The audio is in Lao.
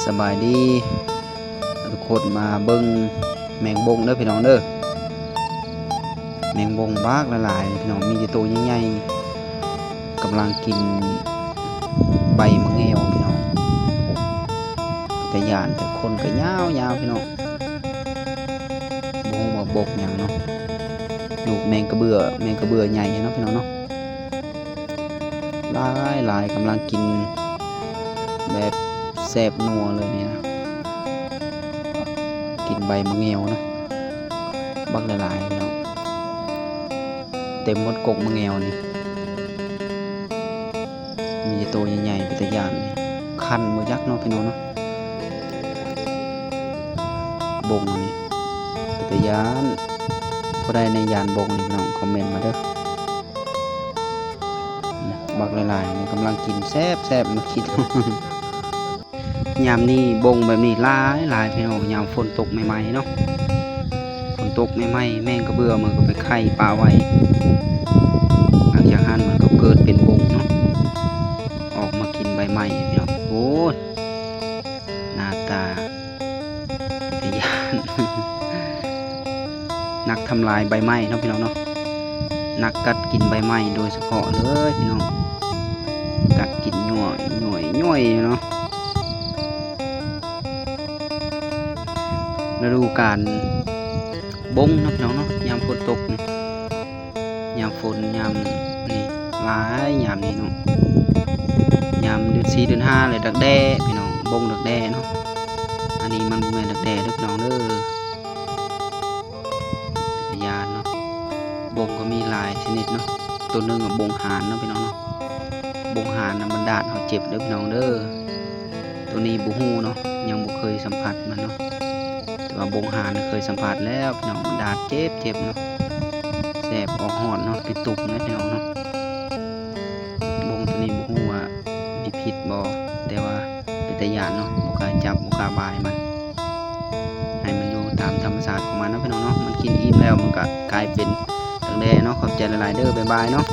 ສະບາຍດີທຸກຄົນ ມາເບິ່ງແມງບົງເດີພີ່ນ້ອງເດີ. ແມງບົງບັກຫຼາຍໆ ພີ່ນ້ອງ ມີແຕ່ໂຕໃຫຍ່ໆ ກຳລັງກິນໃບໝາກແງວພີ່ນ້ອງ. ເປັນຕາຢ້ານ ແຕ່ຂົນກໍຍາວໆ ພີ່ນ້ອງ ບໍ່ຮູ້ວ່າບົກຫຍັງເນາະ. ລູກແມງກະເບື້ອ ແມງກະເບື້ອໃຫຍ່ເນາະ ພີ່ນ້ອງເນາະ. ຫຼາຍໆ ກຳລັງກິນແບບແຊບນົວເລີຍນີ້ນະ. ກິນໃບໝາກແງວນະ ບັກຫຼາຍໆ ພີ່ນ້ອງ ເຕັມໝົດກົກໝາກແງວນີ້. ມີແຕ່ໂຕໃຫຍ່ໆ ເປັນຕາຢ້ານນີ້ ຄັນບໍ່ຈັກເນາະ ພີ່ນ້ອງເນາະ. ບົງອັນນີ້ເປັນຕາຢ້ານ. ຜູ້ໃດແນ່ຢ້ານບົງນີ້ ພີ່ນ້ອງ ຄອມເມັນມາເດີ. ບັກຫຼາຍໆ ນີ້ກຳລັງກິນແຊບໆ ມາຄິດ ຍາມນີ້ບົງແບບນີ້ຫຼາຍໆ ພີ່ນ້ອງ ຍາມຝົນຕົກໃໝ່ໆ ເນາະ. ຝົນຕົກໃໝ່ໆ ແມງກະເບື້ອມັນກໍໄປໄຂ່ປະໄວ້ ຫຼັງຈາກຫັ້ນມັນກໍເກີດເປັນບົງເນາະ ອອກມາກິນໃບໄມ້ ພີ່ນ້ອງ. ໂອ້ຍ ໜ້າຕາເປັນຕາຢ້ານ ນັກທຳລາຍໃບໄມ້ເນາະ ພີ່ນ້ອງເນາະ. ນັກກັດກິນໃບໄມ້ໂດຍສະເພາະເລີຍ ພີ່ນ້ອງ ກັດກິນຍ້ອຍໆໆ ເນາະ. ລະດູການບົງເນາະ ພີ່ນ້ອງເນາະ ຍາມຝົນຕົກນີ້ ຍາມຝົນ ຍາມນີ້ຫຼາຍ ຍາມນີ້ເນາະ. ຍາມເດືອນສີ່ເດືອນຫ້າແລ້ວ ດັກແດ້ ພີ່ນ້ອງ ບົງດັກແດ້ເນາະ. ອັນນີ້ມັນບໍ່ແມ່ນດັກແດ້ເດີ ພີ່ນ້ອງເດີ ເປັນຕາຢ້ານເນາະ. ບົງກໍມີຫຼາຍຊະນິດເນາະ. ໂຕໜຶ່ງກໍບົງຫານເນາະ ພີ່ນ້ອງເນາະ. ບົງຫານນະມັນດາດເຮົາເຈັບເດີ ພີ່ນ້ອງເດີ. ໂຕນີ້ບໍ່ຮູ້ເນາະ ຍັງບໍ່ເຄີຍສຳຜັດມັນເນາະ. ແຕ່ວ່າບົງຫານເຄີຍສຳຜັດແລ້ວ ພີ່ນ້ອງ ມັນດາດເຈັບໆ ເນາະ. ແສບອອກຮອດເນາະ ເປັນຕຸກເນາະ ພີ່ນ້ອງເນາະ. ບົງໂຕນີ້ບໍ່ຮູ້ວ່າມີພິດບໍ່ ແຕ່ວ່າເປັນຕາຢ້ານເນາະ ບໍ່ກ້າຈັບ ບໍ່ກ້າບາຍມັນ ໃຫ້ມັນຢູ່ຕາມທຳມະຊາດຂອງມັນເນາະ ພີ່ນ້ອງເນາະ. ມັນກິນອີ່ມແລ້ວ ມັນກະກາຍເປັນດັກແດ້ເນາະ. ຂອບໃຈຫຼາຍໆ ເດີ ບາຍບາຍເນາະ.